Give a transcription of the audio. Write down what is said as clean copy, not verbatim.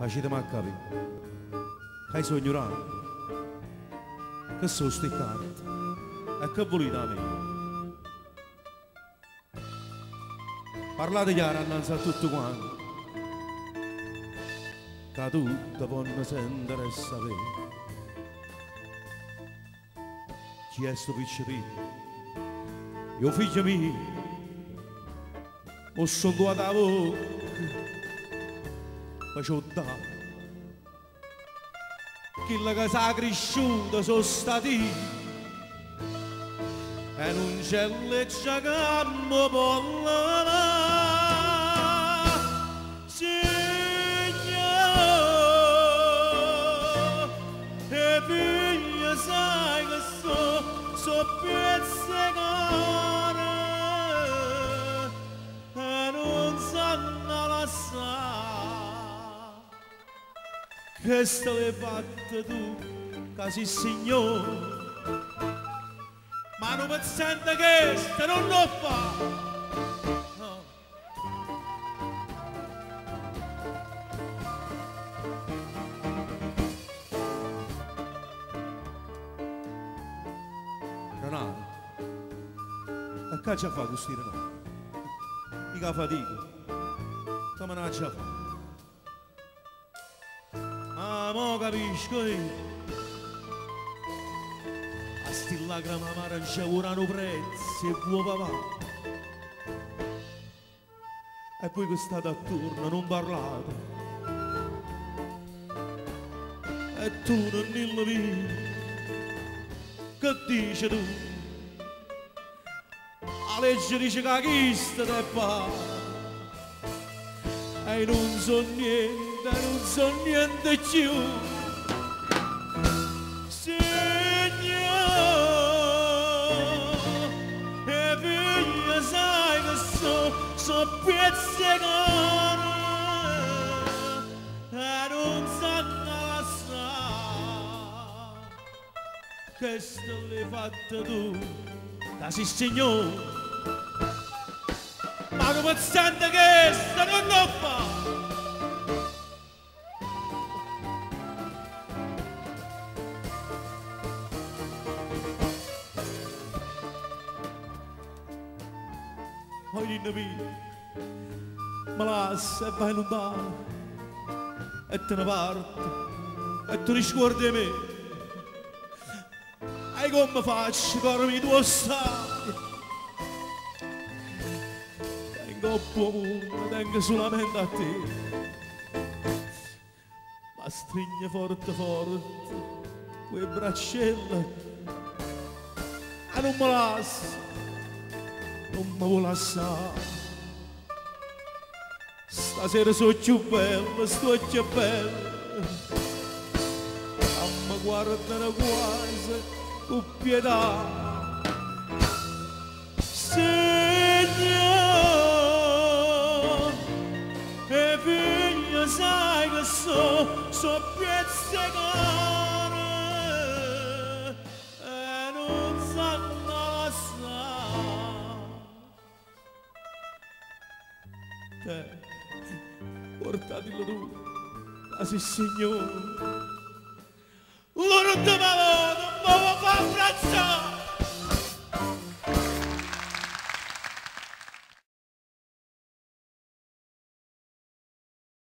Faciteme accapì ca io so' ignorante. Che so' sti carte? E che vulite 'a me? Parlate chiaro annanze a tutte quante, ca tutte ponno sentere e sapè. Chi è sto piccerillo? È 'o figlio mio. M' 'o songo 'a vocca, ma ce 'o dà. Chillo ca s'ha crisciuto so' stat'io e nun c'è legge ca m' 'o po' levà. Signò, 'e figlie sai che so', so' piezz' 'e core e nun s'hanna lassà. Chesto l'hê fatto tu ca si' signore, ma nu pezzente chesto nun 'o fa. No. Renare, e ch'aggia fa cu sti renare? I' ca fatico, comme n'aggia fa? Ah, mo capisco io. A sti lacreme amare nce vuo dà nu prezzo, 'e vvuo pavà. E voi che state attorno nun parlate. E tu nennillo mio, che dice tu? 'A legge dice ca chisto t'è pate e i' nun so' niente, nun so' niente cchiù. Signò, 'e figlie sai che so', so' piezze 'e core e nun s'hanna lassà. Chesto l'hê fatto tu, ca si' signore. Ma nu pezzente chesto nun 'o fa. Oi ninno mio, me lasse e vai luntano e te ne parte e te riscuorde 'e me. E comme faccio, core mio, tu 'o ssaje ca i' 'ncopp' 'o munno tengo sulamente a te. M'astrigne forte forte cu 'e braccelle e nun me lassa, nun me vo' lassà. Stasera so' cchiù belle st'uocchie belle ca me guardano quase cu pietà. Signò, 'e figlie sai che so', so' piezze 'e core e nun s'hanna lassà. Te, portatillo tu, ca si' signore. L'urdema vota m' 'o vo' fa abbraccià.